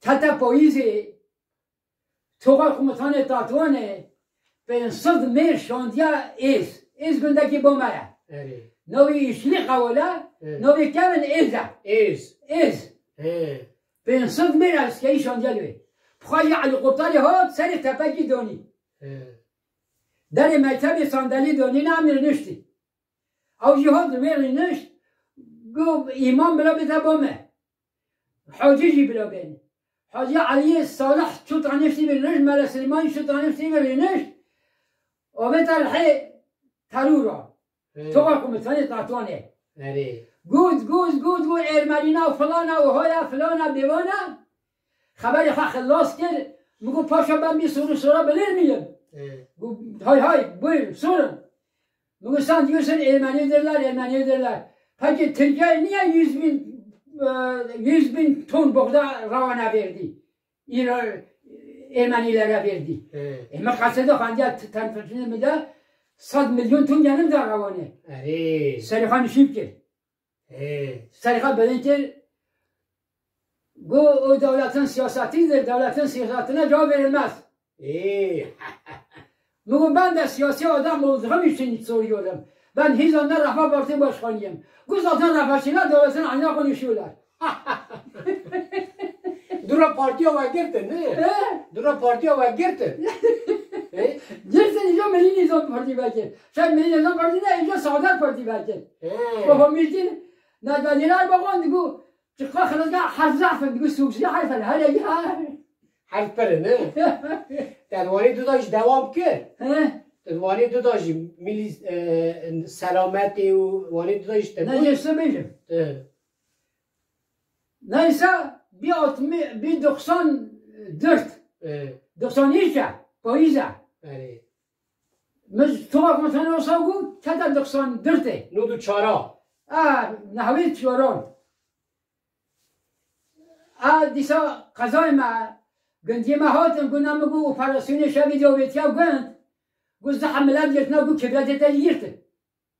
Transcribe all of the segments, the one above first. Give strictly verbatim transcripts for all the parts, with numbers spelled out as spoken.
Heta payîzê, toxa komutanê Tatwanê pênc sed mêr şandiya Êz. Êz gundekî bo me ye. Erê. Navê Îşlî Qewele, He. navê kevin Êz e. Êz. Êz. He. Pênc sed mêr eskeyî şandiya li wê. Bi xwe jî helîkopterê hat serê tepekî danî. He. Derê mektebê sandelî danîne em rîniştî. Ew jî hat li wê rînişt, got, îmam bila bête ba me. Hacî jî bila bên. Hacî Eliyê Salih çû tanî ştî vê rînişt, Mele Silêmanî çû tanî ştî vê rînişt. Avête rihê terûra. He. Toxa komutanê Tatwanê. Erê. Got, got, got, got, Ermenî ne, filan e, wiha ye, filan e, bêvan e. Xeberê xwe xilas kir. Min got, paşa ben bir soru sorabilir miyim? He. Got, hay hay, buyurun, sorun. Min got, sen diyorsun Ermenidirler, Ermenidirler. Peki Türkiye niye yüz bin, e, yüz bin ton buğday Ravan'a verdi? İran Ermenilere verdi. He. E, min qesede xandiya t-, tenfirtini mi de sed milyon ton genim de Ravan'e. Erê. Serê xwe nişîb kir. He. Serê xwe bilind kir. Got, o devletin siyasetidir, devletin siyasetine cevap verilmez. Ê. Min got, ben de siyasi adam olduğum için soruyorum. Ben Hizan'da Refah Parti Başkanıyım. Got, zaten refahçılar devletin aleyhine konuşuyorlar. Dura partiya we girtin, ne? He? Dura partiya we girtin. He? Girtin, îca Milî Nîzam Partî vekir. Sen Milî Nîzam Partî ne, îca Saadet Partî vekir. He. Baba Mîrtin, Nedeniler bakan digo, çiqa xilizga her zehf in, digo, sûksiya her fel, her egi her. Her pir in, he? Te di wanê du de jî dewam kir. He? Te di wanê du de jî milî, e, selametê û wanê du de jî te Ne got? Jêse bêjim. He. Neyse, bir altmış, bir doksan dört. He. Doksan üç ya, payîz e. Erê. Min towa komutanê wisa got, kete doksan dört e. Nod û çara. A, nehwê çaran. A, dîsa qezayê me, gundiyê me hatin, guna min got, operasyonê şevê dawetiya gund, got, zehf milet girtine, got, kibretê te jî girtin.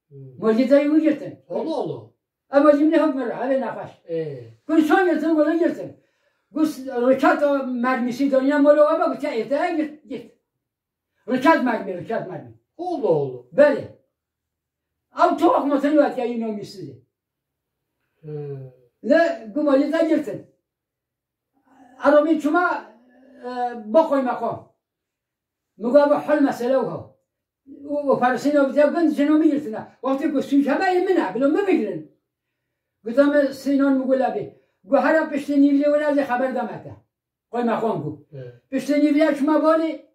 Hmm. Maliyê te jî wî girtin. Allah Allah. Ev maliyê min e, hok min re, evê nexweş. Ê. Got, çawa girtin, got, girtin. Got, riketa mermîsî daniya mala we me, got, ya ête girt, girt. Riket mermî, riket mermî. Allah Allah. Belê. Ew tu axmatin wetiya yî namîsizî. Hmm. Ne, gumalî de girtin. Arabî çima, e, ba qoymeqam. Min got, "Bi hol mesele wiha." Û, û parasîna vîza gund jino min girtine. Wextê ku sûc hebe ê min e, bilo min bigirin. Gota min Sînan min got, "Lebê." Got, "Hera piştê nîvlê were ez ê xeber dame te." Qoymeqam got. He. Piştê nîvlê çima balê?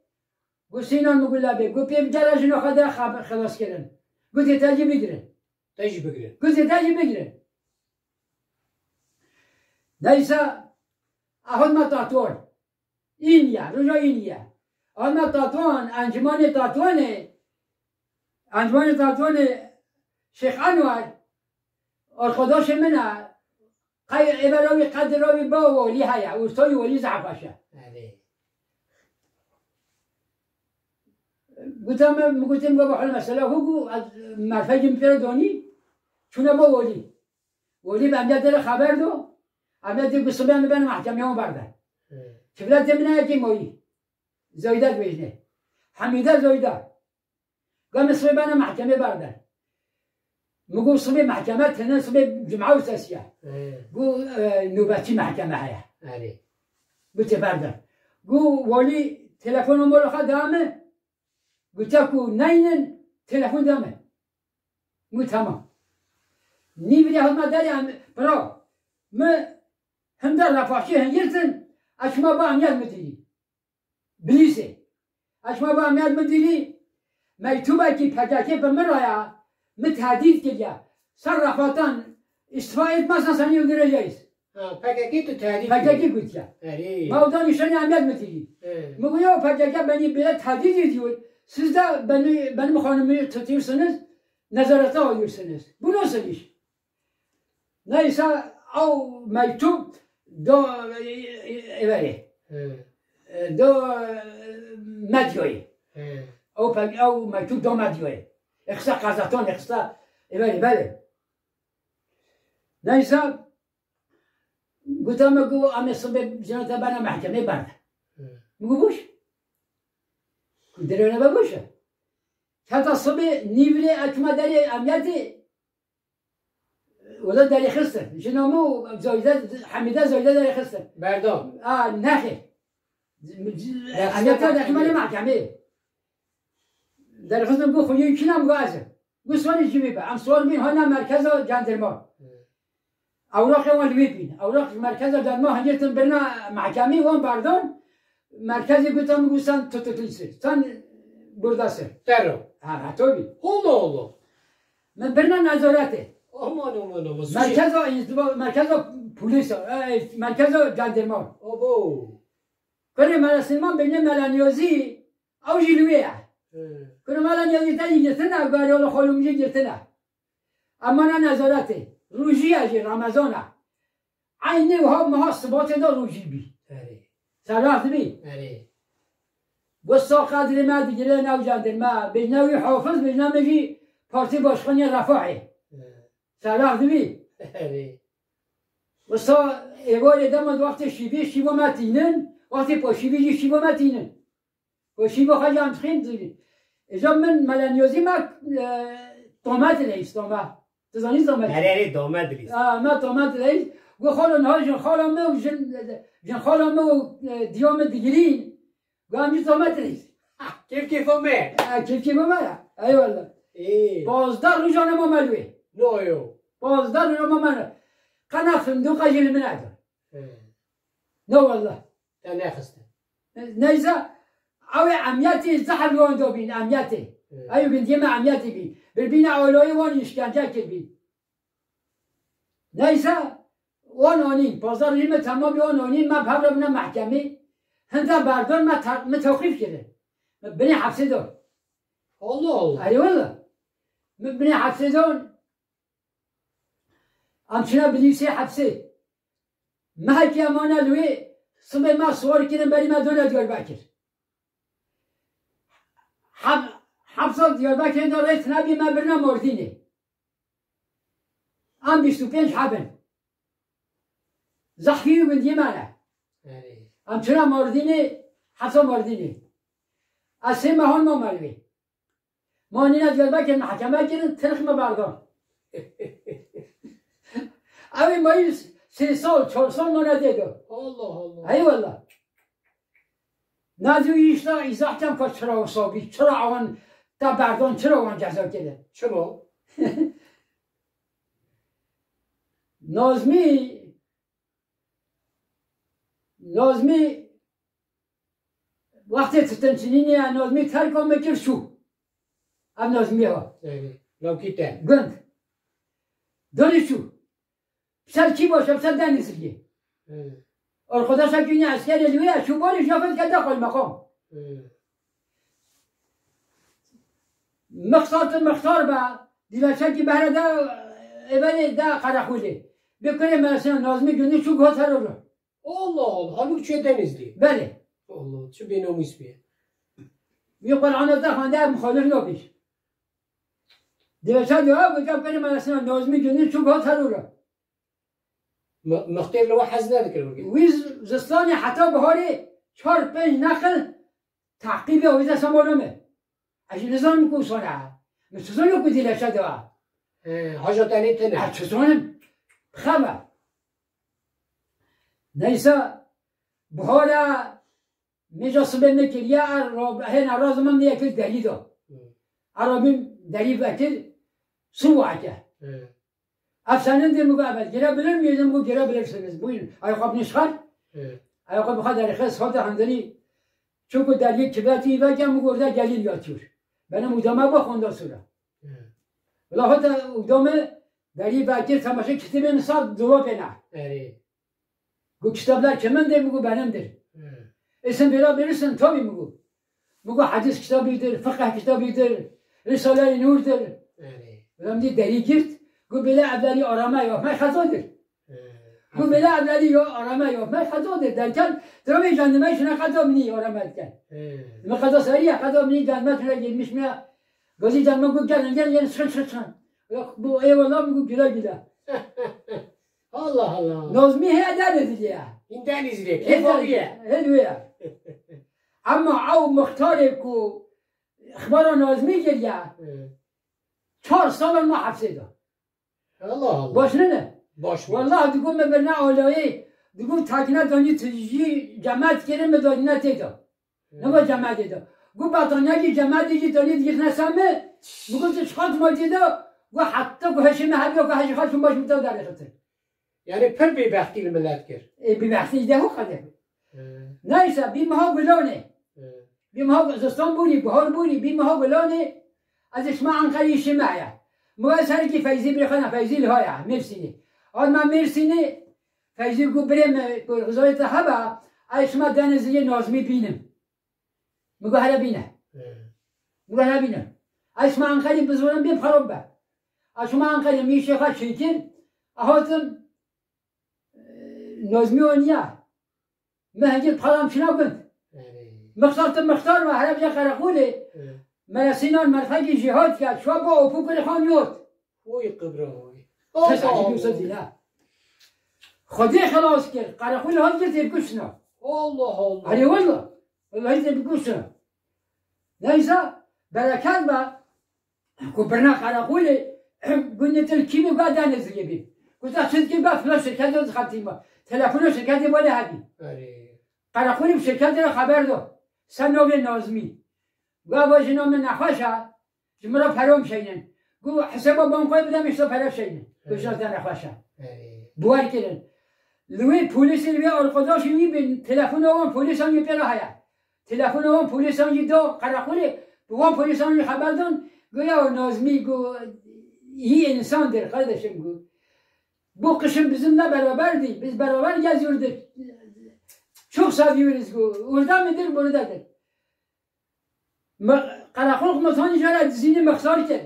Got, "Sînan min got, lebê." Got, "Pê bi cara jino xwe de xeber xilas kirin." Got, "Ê te jî bigirin." Te jî bigirin. Got, "Ê te jî bigirin." Neyse, ahod me Tatwan. Înî ye, roja înî ye. Ahmet Tatwan, Encûmenê Tatwanê, Encûmenê Tatwanê Şêx Enwer, arkadaşê min e, qey êvera wî qedira wî ba welî heye, ûstayî welî zehf xweş e. Erê. Gote min, min gotê, min got, "Baba, hol mesela, hu got, ez merfegê min pê re danî, çûne ba welî." Welî bi emniyetê re xeber do. Emniyetê got, "Sibe min bene mehkemeye wan berde." He. Çiviletê min e yekê mayî. Zayde dibêjne. Hemîde Zayde. Got, "Min sibe bene mehkemeye berde." Min got, "Sibe mehkeme tine, sibe cuma û sesiye." He. Got, "E, nobetçî mehkeme heye." Erê. Got, "Tê berde." Got, "Welî telefona mala xwe da min." Gote ku neynin, telefon da min. Min got, "Tamam." Nîvî hema derê em, bira, min hinde refaşî hingirtin, ez çûme ba emniyet müdürî. Bilîsê. Ez çûme ba emniyet müdürî, mektubekî P K K bi min re ya, min tehdît kiriye. Ser refatan, istifa etmezsen seni öldüreceğiz. Ha, P K K tu tehdît P K K kiriye. Gotiye. Erê. Ma oda nişanî emniyet müdürî. He. Min got, "Ya P K K beni böyle tehdit ediyor. Siz de beni, benim hanımı tutuyorsunuz, nezarete alıyorsunuz. Bu nasıl iş?" Neyse, ew mektub da, e, e, e, verê. He. E, da, e, medyayê. He. Ew pe-, ew mektub da medyayê. Existe qezetan, existe, e, belê, belê. Neyse, Gota me ku em ê sibê jina te bena mehkemê berde. Hı. Min got, boş. Dirêne be boş e. Heta sibê nîvlê etma derê emniyetê, wela derê xistin. Jina min û Zahîde, Hemîde Zahîde derê xistin. Berdan. A, nexê. Nexê Emniyeta mehkemê. Derê xistin, got, xweyê kî ne? Min got, ez im. Got, swarê civî be. Em swar bîn, hana merkeza cendirma. Hı. Ewraqê wan li wê bîn. Ewraq merkeza cendirma hingirtin birina mehkemê, wan berdan. Merkezê gotin, min got, sen tutuklusun. Sen buradasın. Tero. Ha, ha, tabii. Allah Allah. Min birina nezaretê. Aman, aman, aman. Merkeza inziba, merkeza polîsa, e, merkeza cendirma. Abo. Kurê Mela Silman bêjne Mela Niyazî, ew jî li wê ye. Hı. Kurê Mela Niyazî te jî girtine, garî ola xolum jî girtine. Em mana nezaretê. Rojî ye jî, Remezan e. Eynî wiha meha Sibatê de rojî bî. Erê. Serrax dibî. Erê. Wisa qedrê me digire nav cendirme. Bêjne wî Hafiz, bêjne min jî partî başkanê Refahê. Hı. Serrax dibî. Erê. Wisa êvarê dema di wextê şîvê, şîva me tînin, wextê paşîvê jî şîva me tînin. Paşîva xwe jî em dixîn, dixîn. Îja min Mela Niyazî me, e, tomet dileyîz, tomet. Tu zanî tomet? Erê, erê, tomet dileyîz. Ha, me tomet dileyîz. Got, xalo, niha jin xala me û jin, jin xala me û, e, diya me digirîn. Got, em jî tomet dileyîz. Kêf kêfa me ye. Ha, kêf kêfa me ye. Eyvallah. Ê. Pazdeh roja ne ma me li wê. No yo. Pazdeh roja ma me ne. Qena findoqa jî li min neda. He. No wallah. Te nexiste. Neyse, ew ê emniyetê zehf li wan dabîn, emniyetê. He. Ew gundiyê me emniyetê bî. Birbîne aloyê wan îşkence kirbî. Neyse, wan anîn, pazdeh rojî me temam bî, wan anîn, me bi hev re bûne mehkemê. Hinda berdan me te-, me tewqîf kirin. Me binê hepsê da. Allah Allah. Erê wallah. Me binê hepsê da. Em çûne bilîsê hepsê. Mehekî em mane li wê, sibê me siwar kirin, berî me done Diyarbekir. Heb-, hepsa Diyarbekirê de rê tune bî, me birine Mardînê. Em bîst û pênc heb in. Zehfî û gundiyê me ne. Erê. Em çûne Mardînê, hepsa Mardînê. Ez sê mehan mam li wê. Ma nîne Diyarbekir mehkeme kirin, tirx me berdan. Ew ê mayî sê sal, çar sal mane tê de. Allah Allah. Eyvallah. Nazî û îşta îzah kem ka çira wisa bî, çira awan te berdan, çira wan ceza kirin. Çima? Nazmî, Nazmî Wextê titinçinînê ya Nazmî terka me kir çû. Ev Nazmî ha. Erê, lawkî te. Gund. Dorî çû. Ser kî baş e, ser Denizliyê. Erê. Arkadaşa kî ne eskerê li wê ya, çû barê jiya fekete xwel meqam. Erê. Mixsat mixtar be, dîleçekî behre de, êvelê de qereqûlê. Bi kurê me Sinan Nazmî Gundî çû got her ro. Allah Allah, halûk çûye Denizlî. Belê. Allah, çi bênomîs bûye. Wî Qur'ana te xwende, ev muxalif nabî. Dêça diya, gote, "Bêne me resina Nazmî Gundî çû got herûra." Mi-, mixtêr li we hez nedikir wekî. Wî z-, zistanê heta biharê çar pênc nexil teqîbê wî de semalo me. Ez jî nizanim ku sona. Min çi zanim ku dîleşe de. He, haja tenê tene. Ez çi zanim? Xema. Neyse, bihara, mêja sibê me kiriye, er ro-, hêna razim min yekil derî da. Hmm. Er rabîm derî vekir, su vake. Hmm. Ev senin de mi got, evet, girebilir miyiz? Mi got, girebilirsiniz. Buyurun. Ayakkabını çıkar. Evet. Ayakkabı kadar herkes halde handırı. Çünkü dergi kibeti verken mi orada gelin yatıyor. Benim odama bak ondan sonra. Evet. Valla hatta odamı dergi belki çamaşır kitabını sat dolap ena. Evet. Got, kitaplar kimindir? Mi got, benimdir. Evet. E sen verebilirsin, tabii mi got. Mi got, hadis kitabıdır, fıkıh kitabıdır, Risale-i Nur'dur. Evet. Ulan bir derî girt, got, bêle evlerî arame yapmak xetadır. Evet. Got, bêle evlerî ya arame yapmak xetadır. Derken, tabii kendime şuna xeta minî arame etken. Evet. Mi xeta seriye, xeta minî kendime şuna girmiş mi ya. Gazî kendime got, gelin, gelin, gelin, çıkın, çıkın, çıkın. Yok, bu eyvallah mi got, güle güle. Allah Allah. Nazmî heye Denizlî ye. Hîn Denizlî ye. Hê Kêfa wî ye. Hê wî ye. Ema ew mixtarê ku xibara Nazmî kiriye, Hı. çar sal ma hepsê de. Allah Allah. Baş ne ne? Baş mı? Wallah digo me birna alayê, digo takine danî tu jî cemat kirin me danî ne tê de. Ne va cematê de. Gu bataniyakî cematê jî tanî digirtine ser me. Bigo tu çiqas ma jî de. Gu heta gu heşê me hebiya gu heşê xaç baş bita derê xetir. Yani pir bêbextî li millet kir. E, bêbextî de ho qede. He. Neyse, bî meha gulanê. He. Bî meha zistan bûrî, bihar bûrî, bî meha gulanê. Ez ê şima Enqereyê şima ya. Muga serkî Feyzî birê xwe ne, Feyzî li haya, Mêrsînê. Arma Mêrsînê, Feyzî gu birê me, ku rizayê te heba, ez şima Denizliyê Nazmî bînim. Min got, "Here bîne." He. Min got, "Here bîne." Ez şima Enqerî bizwanim bê param be. Ez şima Enqerî min şêxa çêkir, ez hatim, e, Nazmî aniya. Min hingir param çina gund. Erê. Mixtar tu mixtar me, here bîne qereqolê. He. Meresînan merfekî jîhat ya, çuwa bo opû kurê xan yot. Oy qibra oy. Kes Allah acî Allah. Dîna. Xwedê xelas kir. Qereqolê hat kir têbikuştina. Allah Allah. Erê wella. Wellahî têbikuştina. Neyse, bereket be. Ku birna qereqolê, gundê til kîmî ba Denizliyê bî. Ku ta çi dikî ba filan şirketê dixetî me. Telefona şirketê wele hebî. Erê. Qereqolê bi şirketê re xeber do. Ser navê Nazmî. Gava jina min nexweş e. Ji min re pere bişeynin. Gu hesaba bankoyê bide min ji te pere bişeynin. Gu Evet. Jina te nexweş e. Evet. Biwar kirin. Li wê polîsê li wê arkadaşê wî bin telefona wan polîsan yê pê re heye. Telefona wan polîsan yî da qereqolê, bi wan polîsan yî xeber dan, gu ya Nazmî gu iyi insandır kardeşim gu. Bu kışın bizimle beraberdi. Biz beraber geziyorduk. Çok seviyoruz gu. Orada mıdır, buradadır. Me-, qereqol komutanî jara dizînê mixtar kir.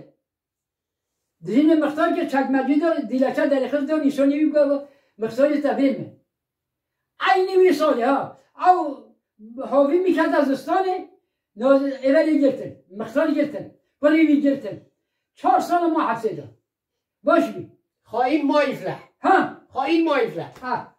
Dizînê mixtar kir, çekmecî de, dîleçe derêxist de, nîşanî wî got, mixtarî te vê min. Eynî wî salê ha. Ew havî min kete zistanê, no, êverê girtin, mixtar girtin, kurê wî girtin. Çar sal ma hepsê de. Baş bî. Xaîn ma îfleh. Ha. Xaîn ma îfleh. Ha.